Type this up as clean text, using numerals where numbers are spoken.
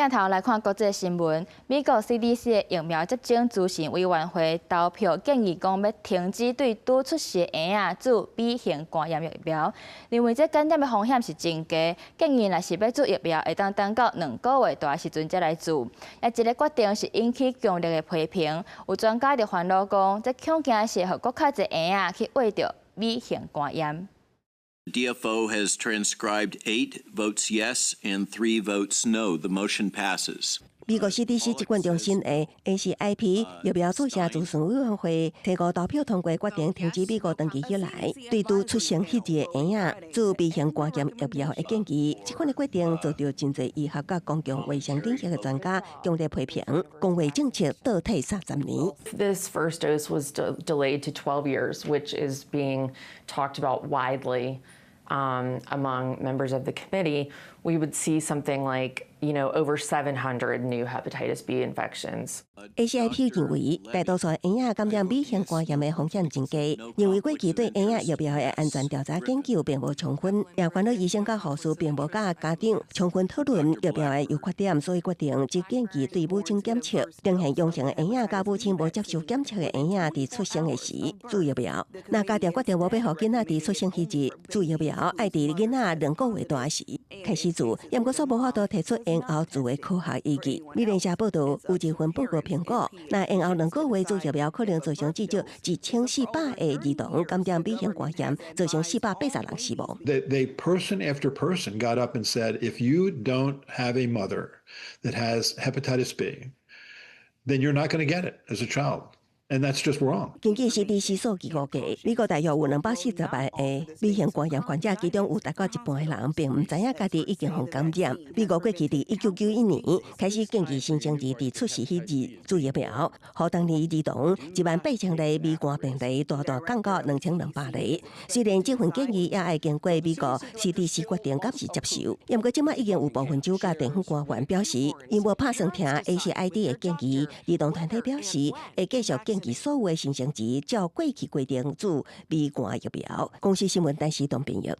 鏡頭來看國際新聞，美國 CDC 的疫苗接種諮詢委員會投票建議講，欲停止對拄出世的嬰仔注 B 型肝炎疫苗，認為這感染的風險是真低，建議若是欲注疫苗，會當等到2個月大時陣才來注。啊，這个決定是引起強烈的批評，有專家就煩惱講，這恐驚是予閣較濟嬰仔去患著 B 型肝炎。 DFO has transcribed eight votes yes and three votes no. The motion passes. 美國 CDC 疾管中心的 ACIP 疫苗注射諮詢委員會提過投票通過決定，停止美國長期以來對拄出生彼日的嬰仔注 B 型肝炎疫苗的建議。這款的決定遭到真濟醫學佮公共衛生領域的專家強烈批評，公衛政策倒退30年。 This first dose was delayed to 12 years, which is being talked about widely among members of the committee. We would see something like over 700 new hepatitis B infections. ACIP 認為，大多數嬰仔感染 B 型肝炎的風險真低，認為過去對嬰仔疫苗的安全調查研究並無充分，也煩惱醫生佮護士並無佮家長充分討論疫苗的優缺點，所以決定只建議對母親檢測呈現陽性的嬰仔，佮母親無接受檢測的嬰仔，佇出生的時注疫苗。若家長決定無欲予囡仔佇出生彼日注疫苗，愛佇囡仔2個月大時開始注，毋過煞無法度提出延後注的科學依據。美聯社報道，有一份報告評估，若延後2個月注疫苗，可能造成至少1400個兒童感染 B 型肝炎，造成480人死亡。 They person after person got up and said, if you don't have a mother that has hepatitis B, then you're not going to get it as a child. And that's just wrong. 根據 CDC 數據估計，美國大約有240萬個 B 型肝炎患者，其中有大概一半的人並毋知影家己已經予感染。美國過去佇1991年開始建議新生兒佇出世彼日注疫苗，予當年兒童1萬8千例 B 肝病例大大降到2200例。雖然這份建議也愛經過美國 CDC 決定敢是接受，毋過這馬已經有部分州佮地方官員表示，𪜶無拍算聽 ACIP 的建議。兒童團體表示會繼續建議所有的新生兒照過去規定注 B 肝疫苗。公視新聞，陳時東編譯。